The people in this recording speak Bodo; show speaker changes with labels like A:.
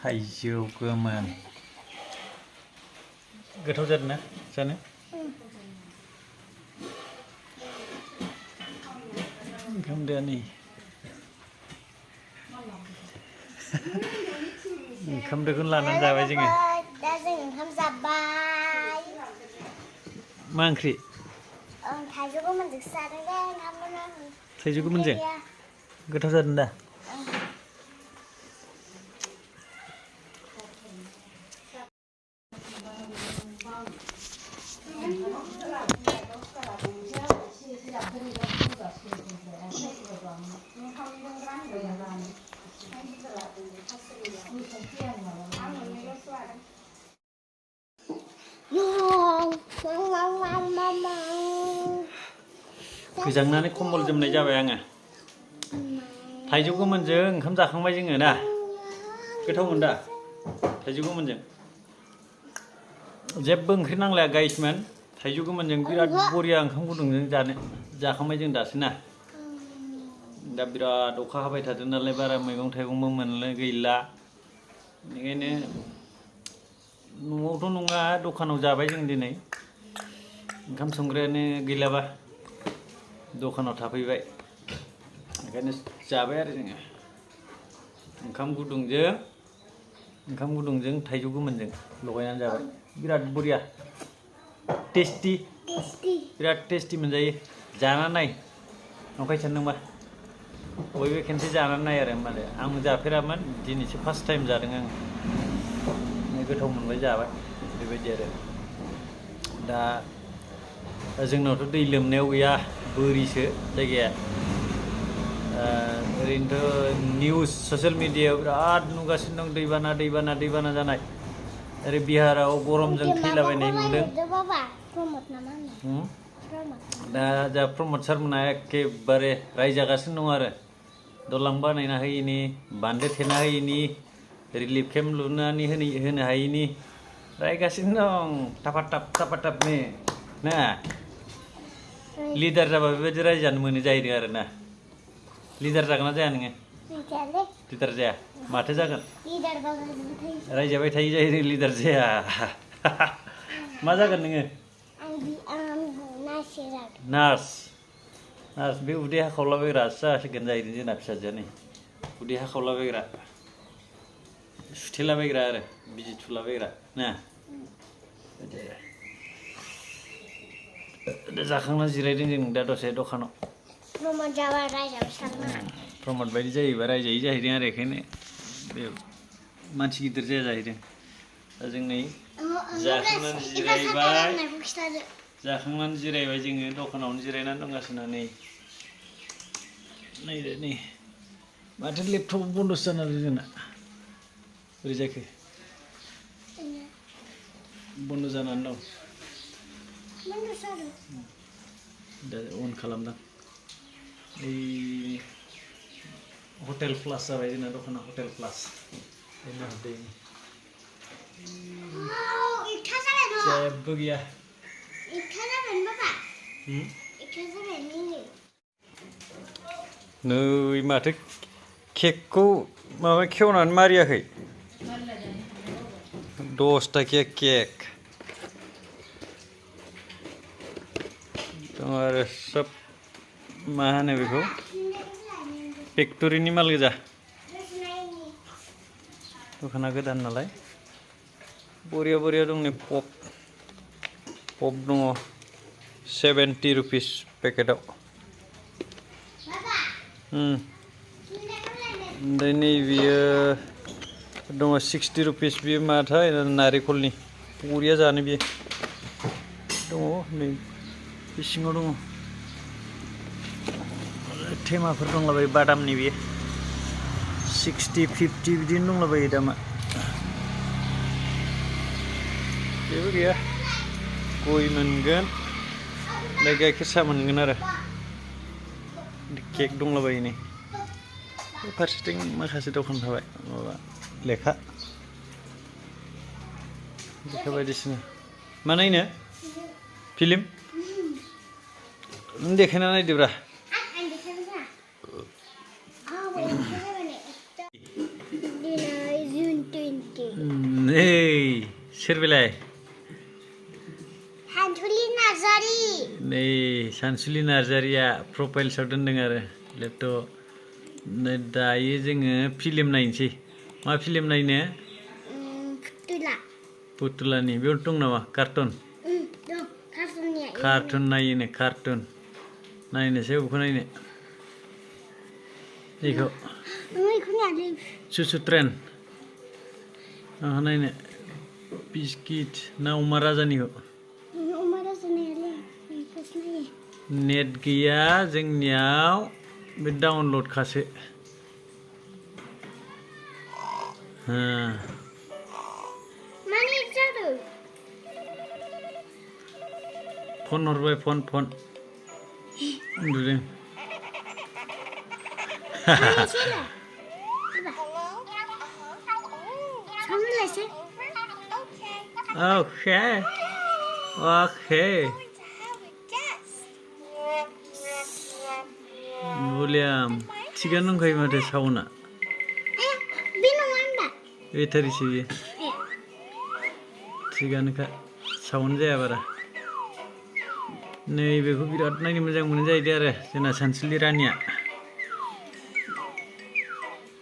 A: थाइजौ गोमोन गोथाव जादों ना जानो ओंखाम दोआनै ओंखाम दोखौनो लानानै जाबाय जोङो
B: दा जों ओंखाम जाबाय
A: मा ओंख्रि
B: थाइजौ गोमोनजोंसो जादों दे ओंखामखौनो
A: थाइजौ गोमोनजों गोथाव जादों दा गोजांनानै खम्बल जोमनाय जाबाय आङो थाइजौ गोमोनजों ओंखाम जाखांबाय जोङो ना गोथाव मोनदा थाइजौ गोमोनजों जेबो ओंख्रि नांलाया गाइसमोन थाइजौ गोमोनजों बिराद बरिया ओंखाम गुदुंजों जाखांबाय जों दासो ना दा बिराद अखा हाबाय थादों नालाय बारा मैगं थाइगंबो मोननो गैला बेनिखायनो न'आवथ' नङा दखानाव जाबाय जों दिनै ओंखाम संग्रायानो गैलाबा दखानाव थाफैबाय ओंखायनो जाबाय आरो जोङो ओंखाम गुदुंजों थाइजौ गोमोनजों लगायनानै जाबाय बिराद बरिया टेस्टि बिराद टेस्टि मोनजायो जाना नाय नंखाय सानदोंबा बयबो खेनसे जानानै नाय आरो होमबानो आं जाफेरामोन दिनैसो फार्स्ट टाइम जादों आं गोथाव मोनबाय जाबाय बेबायदि आरो दा जोंनावथ' दै लोमनायाव गैया बोरिसो जायगाया ओरैनोथ' निउस ससियेल मिडियायाव बिराद नुगासिनो दं दैबाना जानाय ओरै बिहाराव गरमजों थैलाबायनाय नुदों दा जा प्रमद सारमोना एखेबारे रायजागासिनो दं आरो दलां बानायना होयिनि बान्दो थेना होयिनि रिलिफ केम्प लुनानै होनो हायिनि रायगासिनो दं थाफाथाबनो ना लिडार जाबा बेबायदि रायजानो मोनो जाहैदों आरो ना लिडार जागोन ना जाया नोङो लिडार जाया माथो जागोन रायजाबाय थायो जाहैदों लिडार जाया मा जागोन नोङो नार्स बे उदै हाखावलाबायग्रासो जासिगोन जाहैदों जोंना फिसाजोआ नै उदै हाखावलाबायग्रा सुथेलाबायग्रा आरो बिजि थुलाबायग्रा ना दा जाखांना जिरायदों जों दा दसे दखानाव प्रमद बायदि जायोबा रायजायै जाहैदों आरो बेखायनो बे मानसि गिदिर जाया जाहैदों दा जों नै जाखांनानै जिरायबाय जोङो दखानावनो जिरायनानै दंगासिनो नै माथो लेपटप बन्दसो जानानै जोंना बोरै जाखो बन्द जानानै दं दा अन खालामदां ओइ हटेल प्लास जाबाय जोंना दखाना हटेल प्लास जेबो गैया नै माथो केकखौ माबा खेवनानै मारियाखै 10 टाकिया केक दङ आरो सब मा होनो बेखौ फेक्टरिनि माल गोजा दखाना गोदान नालाय बरिया दं नै पप दङ 70 रुपिस पेकेटाव ओमफ्राय नैबेयो दङ 60 रुपिस बेयो माथाय नारेंखलनि बरिया जानो बेयो दङ नै बे सिङाव दङ थेमाफोर दंलाबायो बादामनि बेयो 60 50 बिदिनो दंलाबायो दामा जेबो गैया गय मोनगोन ओमफ्राय गाइखेर साहा मोनगोन आरो केक दंलाबायो नै फारसेथिं माखासे दखान थाबाय माबा लेखा बायदिसिना मा नायनो फिल्म नों देखायना नायदोब्रा
B: दिनै जुन 20
A: सोर बेलाय
B: सानसुलि नार्जारि
A: नै सानसुलि नार्जारिया प्रफाइल्सआव दोनदों आरो लेपटप नै दायो जोङो फिल्म नायनोसै मा फिल्म नायनो
B: फुथुला
A: पुतुलानि बेयाव दं नामा कार्टुन
B: दं कार्टुननिया
A: कार्टुन नायोनो कार्टुन नायनोसै बबेखौ नायनो बेखौ
B: बेखौ नायलै
A: चुचु ट्रेन माखौ नायनो बिस्किट ना अमा राजानिखौ
B: अमा राजानियालै बेखौसो नायो
A: नेट गैया जोंनियाव बे डाउनलड खासो
B: मानि जादों
A: फन हरबाय फन उन्दुदों Okay. Okay. William, थिगानो दंखायो माथो साउन्डआ
B: बे नङा होनबा
A: बेटारिसो बियो थिगानोखा साउन्ड जाया बारा नैबेखौ बिराद नायनो मोजां मोनो जाहैदों आरो जोंना सानसुलि रानिया